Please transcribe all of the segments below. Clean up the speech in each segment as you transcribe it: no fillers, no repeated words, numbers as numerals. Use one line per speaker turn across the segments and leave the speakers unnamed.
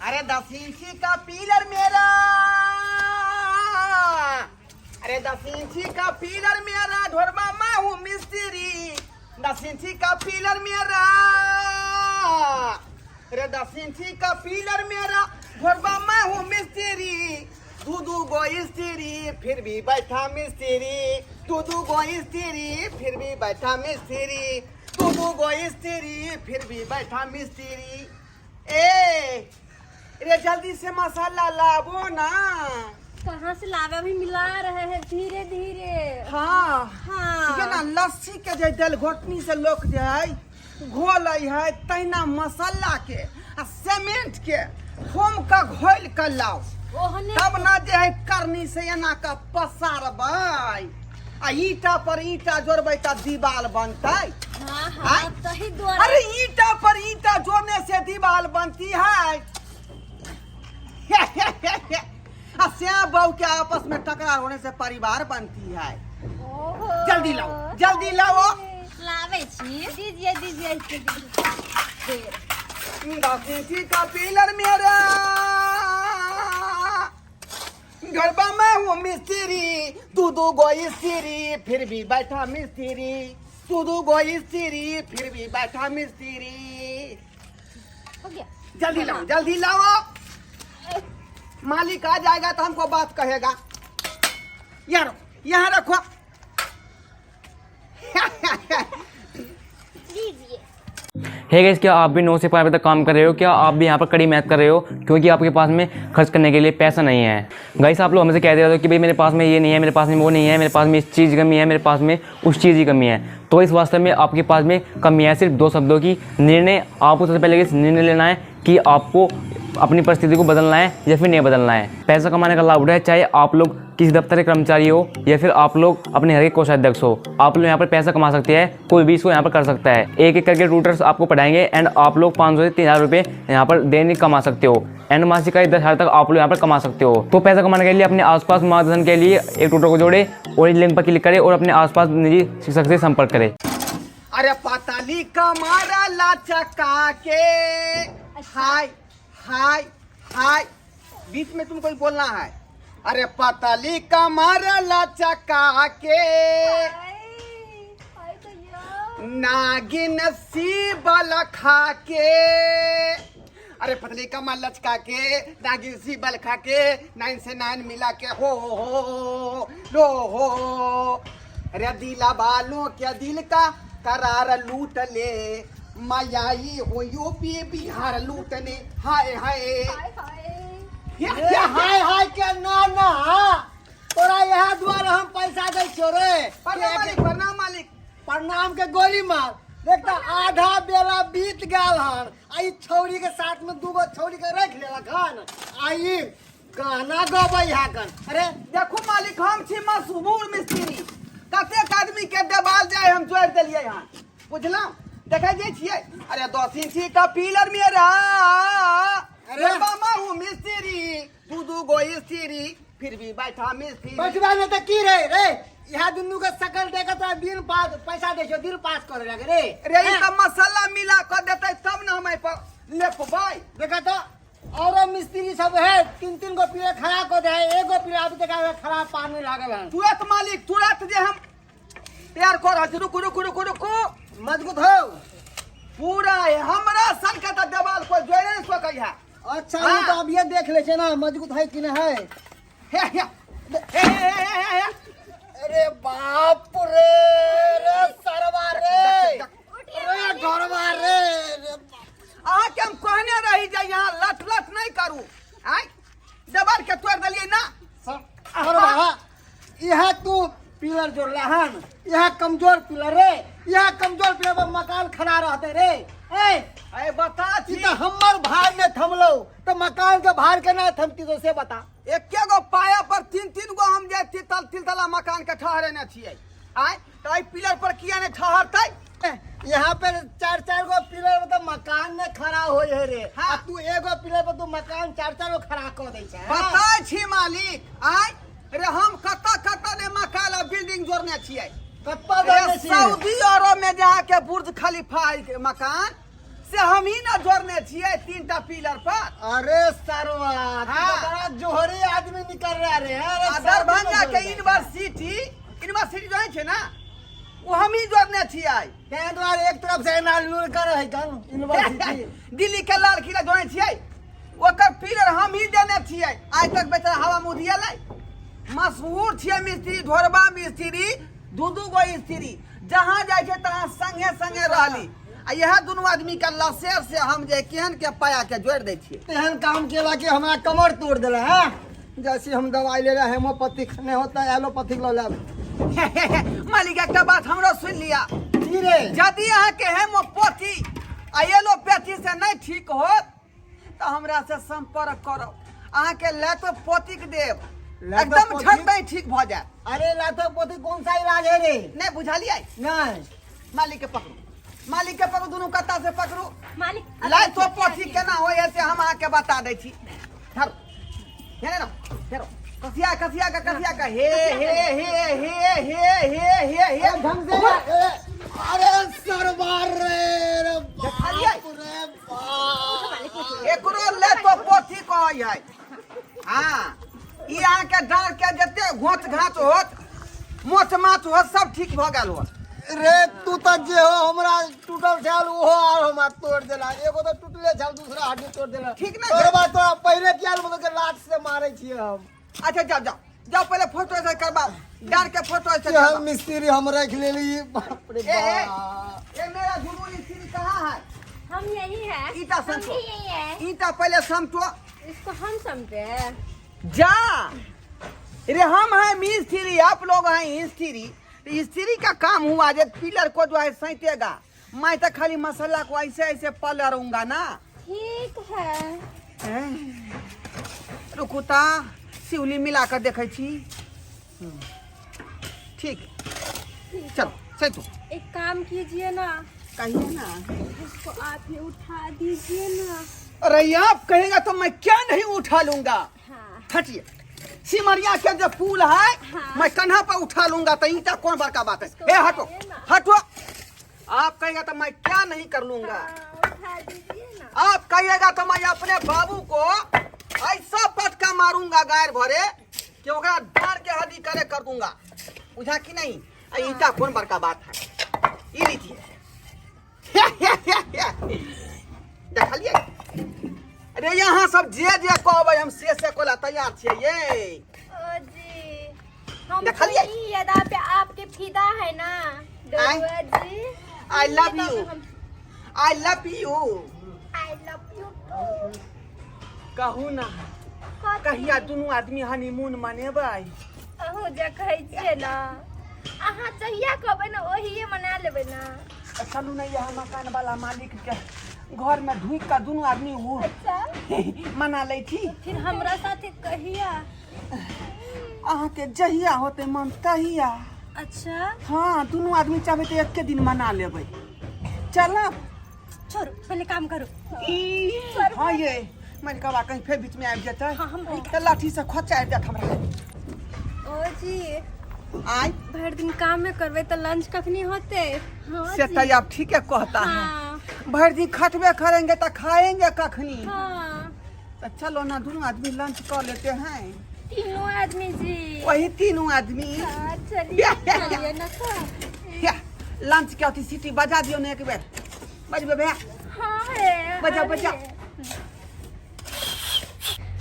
अरे 10 इंची का पिलर मेरा, अरे 10 इंची का पिलर मेरा, ढोरबा मैं हूँ मिस्त्री। 10 इंची का पिलर मेरा, अरे 10 इंची का पिलर मेरा, ढोरबा मैं हूँ मिस्त्री। दू दू गो स्त्री फिर भी बैठा मिस्त्री, दू दू गो स्त्री फिर भी बैठा मिस्त्री, दू दू गो स्त्री फिर भी बैठा मिस्त्री। ए रे, जल्दी से मसाला लाबो ना।
कहाँ से लावे? अभी मिला रहे हैं धीरे धीरे।
हाँ। जेना लस्सी के जे दल घोटनी से लोक जे है घोलै है, तहिना मसाला के आ सीमेंट के होम का घोल के लाओ।
ओहने।
तब ना जे है करनी से एना का पसारबै आ ईटा पर ईटा जोड़बै तऽ दीवार बनतै।
हाँ हाँ।
आय?
तही द्वारा।
अरे, ईटा पर ईटा जोड़ने से दीवार बनती है। आ श्याम बहू के आपस में टकरार होने से परिवार बनती है।
ओहो।
जल्दी लाओ, जल्दी लाओ।
लावे छी। दीजिए, दीजिए, इसके दीजिए।
10 इंची का पिलर मेरा, गरबा में हूँ मिस्त्री। दू दू गो स्त्री फिर भी बैठा मिस्त्री, दू दू गो स्त्री फिर भी बैठा मिस्त्री।
हो गया।
जल्दी लाओ, जल्दी लाओ। मालिक आ जाएगा तो हमको बात कहेगा। यहाँ रखो, यहाँ रखो।
लीजिए।
हे गाइस, क्या आप भी 9 से 5 बजे तक काम कर रहे हो? क्या आप भी यहाँ पर कड़ी मेहनत कर रहे हो क्योंकि आपके पास में खर्च करने के लिए पैसा नहीं है? गाइस, आप लोग हमसे कहते रहते हो कि भाई, मेरे पास में ये नहीं है, मेरे पास में वो नहीं है, मेरे पास में इस चीज़ की कमी है, मेरे पास में उस चीज़ की कमी है। तो इस वास्तव में आपके पास में कमी है सिर्फ दो शब्दों की, निर्णय। आपको सबसे पहले इस निर्णय लेना है कि आपको अपनी परिस्थिति को बदलना है या फिर नहीं बदलना है। पैसा कमाने का लाभ उठाए, चाहे आप लोग किसी दफ्तर के कर्मचारी हो या फिर आप लोग अपने घर के कोषाध्यक्ष हो, आप लोग यहाँ पर पैसा कमा सकते हैं। कोई भी इसको यहाँ पर कर सकता है। एक एक करके ट्यूटर्स आपको पढ़ाएंगे एंड आप लोग 500 से 3000 रुपये यहाँ पर दैनिक कमा सकते हो एंड मासिक आय 10,000 तक आप लोग यहाँ पर कमा सकते हो। तो पैसा कमाने के लिए अपने आसपास मार्गदर्शन के लिए एक ट्यूटर को जोड़े और इस लिंक पर क्लिक करें और अपने आसपास निजी शिक्षक से संपर्क करें।
अरे, पतली कमर लचका के, हाय हाय हाय। बीच में तुमको ही बोलना है। अरे, पतली कमर लचका के,
हाय भैया।
नागिन सी बल खा के। अरे, पतली कमर लचका के, नागिन सी बल खा के, नाइन से नाइन मिला के, हो हो लो हो। अरे, दिला बालों के दिल का करार लूट ले, मायाई हो यूपी बिहार लूटने, हाय हाय।
हाय हाय।
ए, हाय हाय के ना ना, तोरा यहाँ दुआरे हम पैसा दै छियो रे।
प्रणाम मालिक, प्रणाम मालिक।
प्रणाम के गोली मार। देख त, आधा बेला बीत गेल हन आ ई छौरी के साथ में दूगो छौरी के रख लेलक हन आ ई गाना गबै हकन। अरे।
देखू मालिक, हम छी मशहूर मिस्त्री। कतेक आदमी के देवाल जाय हम जोड़ देलियै हन, बुझलहुँ? देखै जे छियै। अरे, 10 इंची का पिलर मेरा, अरे मामा हूँ मिस्त्री, दू दू गो स्त्री फिर भी बैठा मिस्त्री।
बैठबा नहीं तऽ की रे? रे, इहा दुनू के शकल देख के तोरा दिन पास पैसा दै छियो, दिन पास करे लगे रे?
रे, ई सब मसाला मिला के देतै तब ने हम एहि पर लेपबै।
देखा तो, औरो मिस्त्री सब है, तीन तीन गो पिलर खड़ा कर दे है, एगो पिलर अभी तक खड़ा पानी लागल हन।
तुरंत मालिक, तुरंत जे हम तैयार कर रहल छी। रुकू, रुकू, रुकू, रुकू।
मजबूत हो।
पूरा है, हमरा सन के तऽ देवाल कोई जोड़े नहीं सकै है।
अच्छा।
हाँ।
ई तो अब ये देख ले छै ना, मजबूत है कि नहीं है।
हे हे हे हे हे हे हे।
अरे बाप रे, रे सरवा रे, रे घरवा रे, रे बाप।
अहाँके हम कहने रही जे यहाँ लट लट नहीं करू। आय, देवाल के तोड़ देलियै ना।
सरवा, यहाँ तू पिलर जोड़ला हन, यहाँ कमजोर पिलर रे। यहाँ कमजोर पिलर पर मकान खड़ा रहते रे? ए।
अरे, बता
ई
छी।
तो हमर भार ने थमलो तो मकान के भार के ना थमती तो से बता।
एके गो पाया पर तीन तीन गो हम जे तीन तीन तला मकान के ठहरेने छियै। आय, तऽ एहि पिलर पर किया नहि ठहरतै?
यहाँ पर चार चार गो पिलर पर तो मकान ने खड़ा होय है रे। आ तू एगो पिलर पर तू मकान चार चार गो खड़ा कर दै छै।
बताय छी मालिक। आय रे, हम कतऽ कतऽ ने मकान आ बिल्डिंग जोड़ने छियै।
कत्ता
रे,
जोड़ने छी?
सऊदी अरब में जहाँ के बुर्ज खलीफा है के मकान, से हम ही ना जोड़ने छियै 3 टा पिलर पर।
अरे सरवा, तू
हाँ।
तो बड़ा जोहरी आदमी निकल रहा रे। अरे
आ
शादी में
दरभंगा
जोड़
के
दे।
यूनिवर्सिटी, यूनिवर्सिटी जो छै ना, ओ हम ही जोड़ने छियै।
तें दुआरे एक तरफ से एना लूर कर है कन यूनिवर्सिटी।
दिल्ली के लाल किला जोड़ने छियै, ओकर पिलर हम ही देने छियै। आइ तक बेचारा हवा में उधियलै। मशहूर छियै मिस्त्री, ढोरबा मिस्त्री, दू दू गो स्त्री, जहाँ जाइ छै तहाँ संगे संगे रहली। आ इएह दुनू आदमी के लसेर से हम जे केहन के पाया के जोड़ि दै छियै।
तेहन काम केला कि हमरा कमर तोड़ देला है। जैसे हम दवाई ले रहे, हेमोपैथिक नहीं होता, एलोपैथिक ल लेब।
मालिक, एकटा बात हमरो सुनि लिअ।
की रे?
यदि अहाँके हेमोपैथी आ एलोपैथी से नहि ठीक होत तऽ हमरा से संपर्क करब, अहाँके लैतोपैथिक देब। एकदम
लैथोपैथिक?
झट नहीं ठीक भऽ जायत।
अरे लाथोपैथी कौन सा इलाज है रे?
नहि बुझलियै?
नहीं।
मालिक के पकड़ू, मालिक के पकड़ू, दुनू कत्ता से पकड़ू।
मालिक,
लाइथोपैथी केना होइ है से हम अहाँके बता दै छी। धरू, हेरे न हेरो, कसिया कसिया का, कसिया का, हे हे हे हे हे हे हे हे।
अरे ढंग से अरे सरवार रे रे।
देखलियै?
बाप रे बाप।
एकरो लेथोपैथी कहै है। हाँ, ई अहाँके डाँड़ के जते घोच घाच होत, मोच माच होत, सब ठीक भऽ गेल होत।
रे तू तो जे हो हमरा टूटल छल ओहो आर हमरा तोड़ देला। एगो तो टूटले छल, दूसरा हड्डी तोड़ देला।
ठीक ना?
तोर बात तो पहले किया मतलब के लात से मारे छिए हम।
अच्छा, जाओ जाओ जाओ, पहले फोटो ऐसे करवाओ, डाँड़ के फोटो ऐसे
कि हम
करवाओ।
मिस्त्री हम रख लेली, बाप रे
ए, ए,
बाप।
ए मेरा जुनू मिस्त्री कहाँ है?
हम यही है।
ईटा
हम
समझो।
भी यही है।
ईटा पहले समटो।
इसको हम समझे हैं।
जा रे, हम हैं मिस्त्री, आप लोग हैं स्त्री। स्त्री का काम हुआ जब पिलर को जो है सैतेगा, मैं तो खाली मसाला को ऐसे ऐसे पलरूंगा ना।
ठीक है।
रुकू ता, सिवली मिला कर देखै छी। ठीक, चलो सैतू।
एक काम कीजिए ना।
कहिए ना।
इसको आप ही उठा दीजिए ना।
अरे आप कहेगा तो मैं क्या नहीं उठा लूंगा।
हाँ।
हटिए, सिमरिया के जो पुल है,
हाँ।
मैं कन्हा पर उठा लूंगा, तो ईटा कौन बड़का बात है।
इसको
ए हटो।
उठाइए ना।
हटो, आप कहेगा तो मैं क्या नहीं कर लूंगा।
हाँ, उठा दीजिए ना।
आप कहिएगा तो मैं अपने बाबू को ऐसा पटका मारूंगा गायर भरे कि ओकरा डार के हड्डी करे कर दूंगा, बुझा कि नहीं? आ ईटा कौन बड़का बात है, ई लीजिए। देखलिए? अरे यहाँ सब जे जे कहबै हम से से कोला तैयार छियै ये।
ओ जी, हम
देखलिए?
तो ई अदा पे आपके फिदा है ना डोरुआ जी।
I love you. I love you.
I love you too.
कहू ना, कहिया दुनू आदमी हनीमून मनेबै?
अहूँ जे कहै छियै ना, अहाँ जहिया कहबै ने ओहिए मना लेबै ना।
चलू ने, यहाँ मकान वाला मालिक के घर में ढुक के दुनू आदमी वो
अच्छा।
मना लै छी।
फिर हमरा साथे कहिया?
अहाँके जहिया होतै मन तहिया।
अच्छा।
हाँ, दुनू आदमी चाहबै तऽ एके दिन मना लेबै, चलब?
छोड़ू, पहले काम करू।
हाँ, ये मलिकवा कहीं फेर बीच में आबि जेतै।
हाँ, हम
तऽ लाठी से खोचा आबि जायत हमरा।
ओ जी।
आय?
भरि दिन काम में करबै तऽ लंच कखनी होते? हाँ
से
जी।
तो आप ठीके कहता है।
हाँ।
भरि दिन खटबे करेंगे तो खाएंगे कखनी?
हाँ।
तो चलो ना, दोनों आदमी लंच कर लेते हैं।
तीनों आदमी जी।
वही तीनों आदमी।
हाँ, चलिए चलिए ना तो।
या, लंच के अथी सीटी बजा दियो ने, एक बेर बजबे भैया।
हाँ है।
बजा,
अरे।
बजा।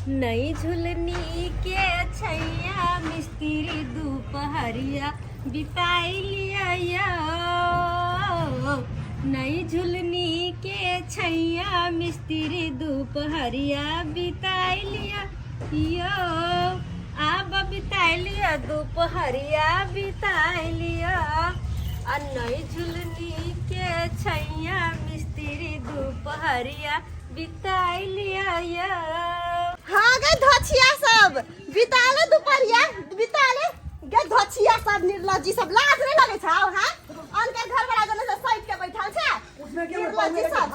नई झुलनी के छैया मिस्त्री दोपहरिया बिताई लिया यो, नई झुलनी के छैया मिस्त्री दोपहरिया बिताई लिया यो, आब बिताई लिया, दोपहरिया बिताई लिया। आ नई झुलनी के छैया मिस्त्री दोपहरिया बिताई लिया यो।
हाँ गे धोछिया सब, बिताले दुपहरिया बिताले गे धोछिया सब, निर्लज्जी सब, लाज नहीं लगे छौ? हाँ, अनकर घर वाला जने से सैट के बैठल छै निर्लज्जी सब।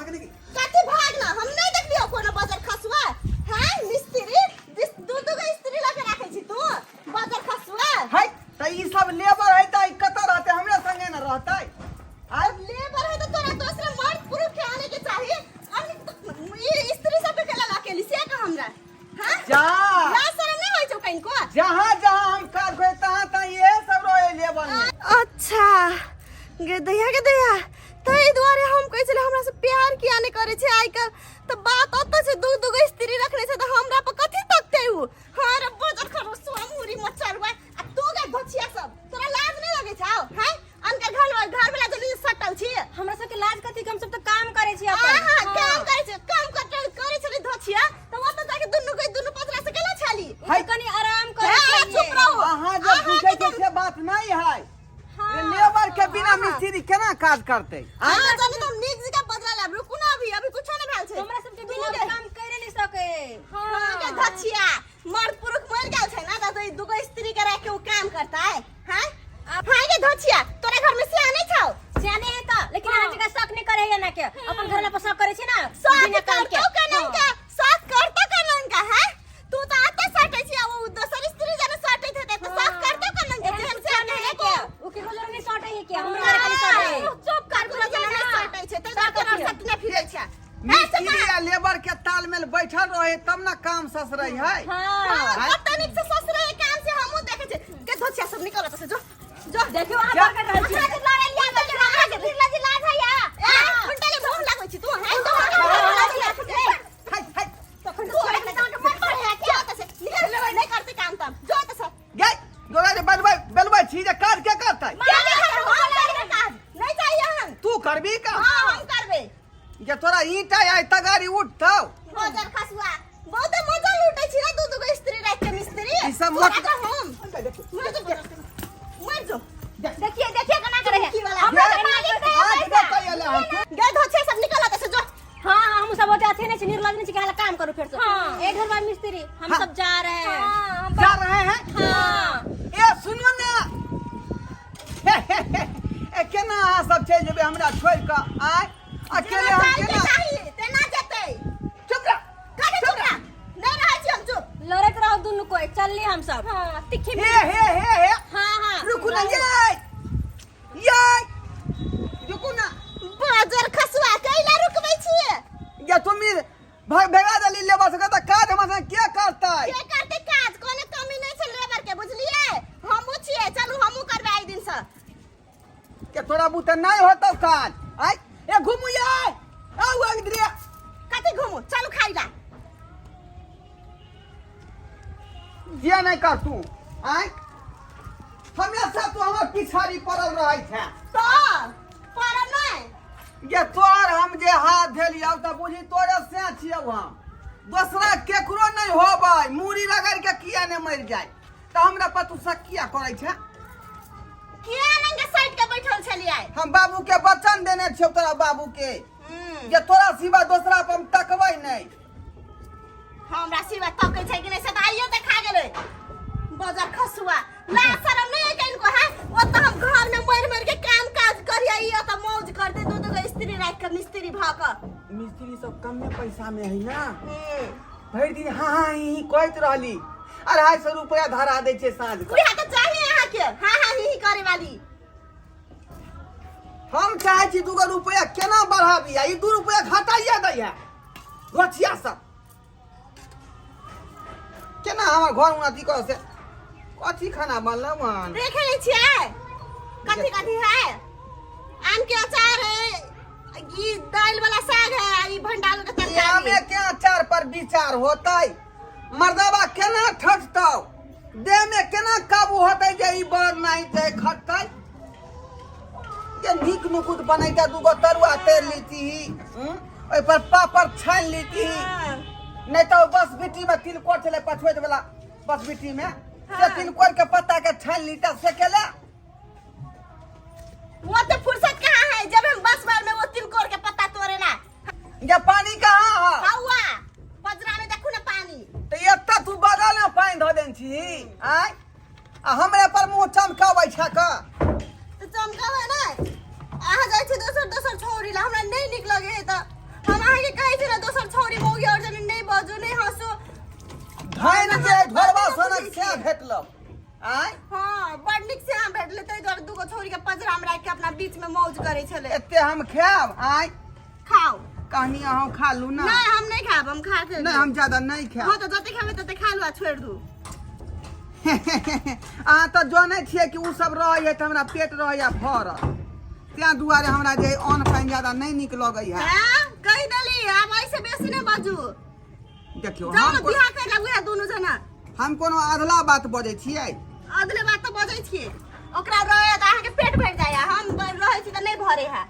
कथी भागना? हम नहीं देखलियो कोनो बजर खसुआ। हाँ मिस्त्री, दू दू गो स्त्री लके राखै छी तू, बजर खसुआ।
है तऽ ई सब लेबर है तऽ ई कतऽ रहतै? हमरे संगे ने रहतै।
अब लेबर है तो तोरा दूसरे मर्द पुरुष के आने के चाहिए।
जहाँ जहाँ हम काज करे तहाँ तहाँ इहे सब रहे लेबर में।
अच्छा गे दैया गे दैया, ताहि दुआरे हम कहै छलै हमरा से प्यार किया नहि करै छै आइ काल्हि। तऽ बात ओतऽ छै, दू दूगो स्त्री रखने छै तऽ हमरा पर कथी तकतै उ? हाँ रे बजर खरो मुरी मचरुआ, आ तू गे धोछिया सब, तोरा लाज नहि लगै छौ? हैं, अनकर घर घर वाला जनी सटल छी।
हमरा सबके लाज कथी के, हम सब तऽ काम करै छी अपन।
आहा, काम करै छै, काम करै छलै धोछिया तऽ ओतऽ जाके दुनू के दुनू पतरा से केना छाली?
है कनी आराम करै
हाँ,
छियै।
चुप रहू।
अहाँ जे पूछै छियै से बात नहि है। लेबर के बिना मिस्त्री केना काज करतै?
अहाँ जानी तऽ नीक जकाँ बदला लेब। रुकू ने, अभी अभी कुछो नहि भेल छै।
हमरा सबके बिना काम करे नहीं सके।
हाँ के धछिया, मर्द पुरुष मर गेल छै ना तऽ दुगो स्त्री के राख के उ काम करता है? हैं हाँ के धछिया, तोरा घर में सिया नहीं छौ?
सियाने है तऽ, लेकिन अहाँ जकाँ शक नहीं करे है ना के अपन घर ला पर शक करे छी ना
शक
बिना काम के।
करतो कनंका, शक करतो कनंका? हैं, तू तऽ आते सटै छी आ उ दोसर स्त्री जने सटैत हेतै तऽ शक करतो कनंका? जेहन सिया नहीं है के
उ केकरो जरे नहीं सटे है के, हमरा खाली सटे है।
चुप कर, तोरा जने नहीं सटै छै तै दुआरे तोरा सटने फिरै छै।
मिस्त्री आ लेबर के तालमेल बैठल रहे तब ना काम ससरै है।
हाँ।
कते नीक से ससुरे काम से हमहूँ देखै छी। के धोछिया सब, निकल से, जो जो।
देखियौ अहाँ
जा।
बड़ कर रहल छी।
हमरा के लड़ै लिया तऽ हमरा के फिर लाज लाज है या ए उल्टा ले भूख लागै छी तू? हैं, तो
हाय हाय।
तखन तो अहाँके मन पर है क्या? होता से निकल, नहीं करते काम ताम, जो होता से।
गई गोरा जे बलबै बलबै छी जे काज के करतै?
के नहीं करबै? हम करबै काज, नहीं चाहिए हम।
तू करबी का?
हाँ, हम करबै।
जे तोरा ईंटा आइ तगारी उठतौ।
बजर खसुआ, बहुत मजा लूटै छी ना दू दूगो स्त्री राखि के मिस्त्री।
ई सब
तोरा
मत-
के हम मर जो, मर जो।
देखिए देखिए केना करे है।
की वाला?
हमरा तऽ मालिक है।
आज देखै एलै हन तू।
गे धोछे सब, निकल होता से, जो।
हाँ हाँ, हम सब होते अथे नहीं छी, निर्लज नहीं छी कि हाला काम करू फिर से।
हाँ।
ए ढोलवा मिस्त्री, हम
हाँ।
सब जा रहे हैं। हाँ,
जा रहे हैं।
हाँ।
ए सुनो ना, ए केना अहाँ सब चलि जेबै हमरा छोड़ि कऽ? आय अकेले हम
जाय के
केना?
चाही तेना जेतै।
चुप रह।
कथी चुप रह? नहीं रहै छी हम चुप।
लड़त रहो दुनू कोई, चलली हम सब। हाँ, तिखी।
हे हे हे हे।
हाँ हाँ।
रुकू ना, ये ये रुकू ना।
बाजर खसुआ, कैला रुकबै छियै?
या तुम भगा देली लेबर सबके तऽ काज हमरा संगे के करतै?
के करतै काज? कोनो कमी नहीं छै लेबर के, बुझलियै? हमहूँ छियै, चलू हमहूँ करबै आइ दिन से।
के तोरा बुते नहीं होतौ काज। आय ए घुमू ये, आउ आउ इधर।
कथी घुमू? चलू खाइ ला।
जे नहीं कर तू, आय हमेशा तू हमर पिछाड़ी पड़ल रहै छै।
तो पड़ल नहीं।
ये तोर हम जे हाथ धेलियौ तऽ बुझी तोरे से छियौ, हम दोसरा केकरो नहीं होबै। मूड़ी रगड़ के किया ने मरि जाय तऽ हमरा पर तू शक किया करै छै?
किया नंगे साइड के बैठल छलियै?
हम बाबू के वचन देने छियौ, तोरा बाबू के, जे तोरा सिवा दोसरा पर हम तकबै नहि।
हमरा सिवा तकै छै कि नहि से तऽ आइयो देखा गेलै। बजर खसुआ, लाज शरम नहीं है किनको? है ओतऽ हम घर में मरि मरि के काम काज करियै, ई ओतऽ मौज करते दू दूगो स्त्री राखि के मिस्त्री भऽ कऽ।
मिस्त्री सब कमे पैसा में है ना, भरि दिन हाँ हाँ ही ही कहैत रहली, 250 रुपया धरा दै छै साँझ के।
उएह तऽ चाही अहाँके, हाँ हाँ ही ही करे वाली।
हम चाहै छी दूगो रुपया केना बढ़ाबी, आ ई 2 रुपया घटाइए दैया रथिया सब। केना हमर घर उन्नति कर से कथी खाना बनलौ हन?
देखे नहीं छियै कथी कथी है? आम के अचार है, ई दाल वाला साग है, आ ई भंडालू के तरकारी।
आमे के अचार पर विचार होतै? मर्दबा केना ठकतौ? देह में केना काबू होतै जे ई बड़ नहीं छै खटतै? जे नीक नुकुत बनैता, दूगो तरुआ तैर लीती, ओहि पर पापड़ छानि लीती। नहीं तो बस बिट्टी में तिलकोर छलै, पछुएत वाला बस बिट्टी में से तिलकोर के पत्ता के छानि लीता से केला।
वो तो फुर्सत कहाँ है जब हम बस बार में वो तिलकोर के पत्ता तोड़े ना।
ये पानी कहाँ है?
हवा पजरा में देखू ना पानी।
तो एतऽ तू बगल में पानि धऽ देने छी आय, आ हमरे पर मुँह चमकाबै छै का?
तो चमकाबै ना, अहाँ जाइ छी दोसर दोसर छौरी ला, हमरा नहीं नीक लगे है। तऽ हम अहाँके कहै छी ना, दोसर छौरी मौगी और जने नहीं बजू, नहीं हंसू।
धनि जे ढोरबा सनक से भेटलौ आय।
हाँ, बड़ नीक से अहाँ भेटले, ताहि दुआरे दूगो छौरी के पजरा में राखि के अपना बीच में मौज करै छलै।
एते हम खायब आय?
खाओ।
कहनी अहूँ खा लू ना।
नहीं, हम नहीं खाब, हम खा के
नहीं, हम ज्यादा नहीं खायब।
हाँ, तो जते खेबै तते खा लू आ छोड़ि दू।
अहाँ तऽ जनै छियै कि ओ सब रहैए तऽ हमरा पेट रहैए भरल, तें दुआरे हमरा जे अन्न पानि ज्यादा नहि नीक लगैए।
हैं, कहि देली, आब ऐसे बेसी नहि बाजू।
देखियौ,
जाउ
हम
ने बियाह कर लेब उएह दुनू जना।
हम कोनो अधला बात बजै छियै?
अदले बात तऽ बजै छियै। ओकरा रहे तऽ अहाँके पेट भरि जाइए, हम रहै छी तऽ नहि भरे है।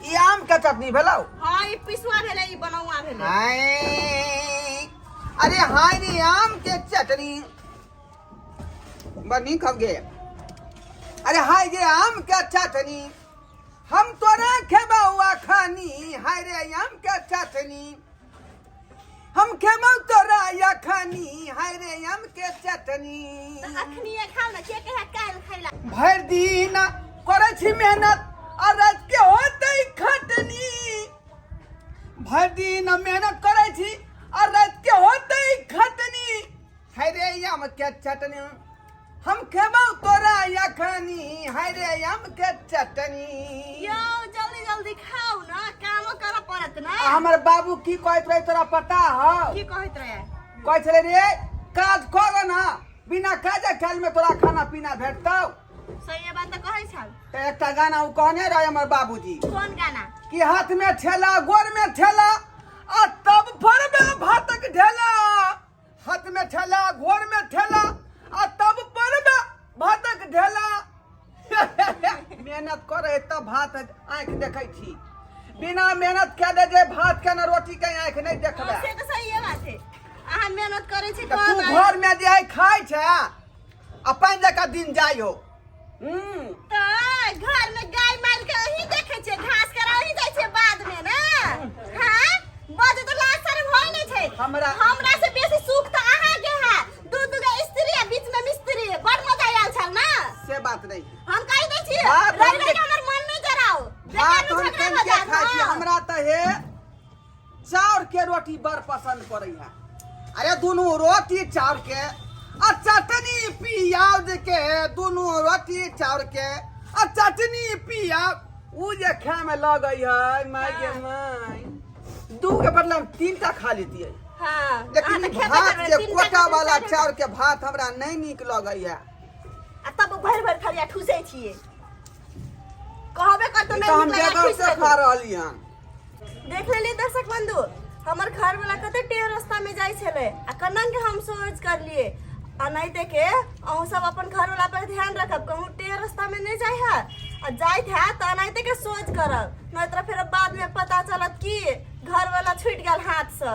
ई आम के चटनी भेलौ?
हाँ, ई पिसुआ भेलै, ई बनौआ भेलै।
हाय, अरे हाय रे, आम के चटनी बड़ नीक हो गे। अरे हाय रे आम के चटनी, हम तोरा खेबौ अखनी। हाय रे आम के चटनी, हम खेबौ तोरा अखनी। हाय रे आम के चटनी।
तऽ अखनिए खाउ ने, के कहे काल्हि खैला?
भरि दिन करै छी मेहनत आ राति के होतै खटनी। भरि दिन मेहनत करै छी आ राति के होतै खटनी। हाय रे आम के चटनी, हम खेबौ तोरा अखनी। हाय रे आम के चटनी।
यौ, जल्दी जल्दी खाउ ने, कामो करऽ पड़त ने।
आ हमर बाबू की कहैत रहे तोरा पता हौ?
की कहैत रहे?
कहै छलै, रे काज कर ना, बिना काजे काज में तोरा खाना पीना भेटतौ।
सही बात तऽ कहै छल।
तऽ एकटा गाना ओ कहने रहे हमर बाबूजी।
कोन गाना?
कि हाथ में ठेला, गोर में ठेला, आ तब फरबे भातक ढेला। हाथ में ठेला, गोर में ठेला, आ तब फरबे भातक ढेला। मेहनत करे तब भात आँखि देखै छी। बिना मेहनत के दे जे भात के न रोटी के आँखि नहि देखबै।
से तऽ सही बात है, अहाँ मेहनत करै छी।
तऽ तू घर में जे है खाइ छै, अपन जकाँ दिन जाइ हो।
तऽ घर में गाय माल के अहीं देखै छियै, घास कर अहीं जाइ छियै बाद में ने। हाँ, बजे तऽ लाज शरम होइ नहि छै। हमरा से बेसी सुख तऽ अहाँ के है, दू दू गो स्त्री आ बीच में मिस्त्री, बड़ मजा आयल छल ने।
से बात नहीं।
हम कहि दै छी,
भात हम
रहि रहि के हमर मन नहि जराउ,
भात
बेकार
हम
में झगड़ा
कम
भऽ
के
जायत।
खाइ छी।
हाँ।
हमरा तऽ हे चाउर के रोटी बड़ पसंद पड़ै है। अरे दुनू रोटी चाउर के आ चटनी पियाज के, दुनू रोटी चाउर के आ चटनी पियाज, उ जे खाय में लगै है, माय गे माय, दू के बदला हम तीन टा खा लेतियै।
हाँ,
लेकिन
अहाँ
ई
तऽ खेबे
भात
करबै,
जे
तीन टा
कोटा
के
वाला
तीन टा।
चाउर के भात हमरा नहि नीक लगै है।
आ तब भरि भरि थरिया ठूसै छियै, कहबे करतो
ई
नहि
तऽ हम
नीक लगै,
बेगर
ठूसि
से
लेतै।
खा रहली हन।
देख लेलियै दर्शक बंधु, हमर घर वाला कते टेढ़ रास्ता में जाइ छलै आ कन्नन के हम सोच करलियै। अनाहिते के अहूँ सब अपन घर वाला पर ध्यान रखब, कहूँ टेढ़ रास्ता में नहीं जाइ है, आ जाइत है तऽ अनाहिते के सोच करब, नहीं तऽ फेर बाद में पता चलत कि घर वाला छूटि गेल हाथ से।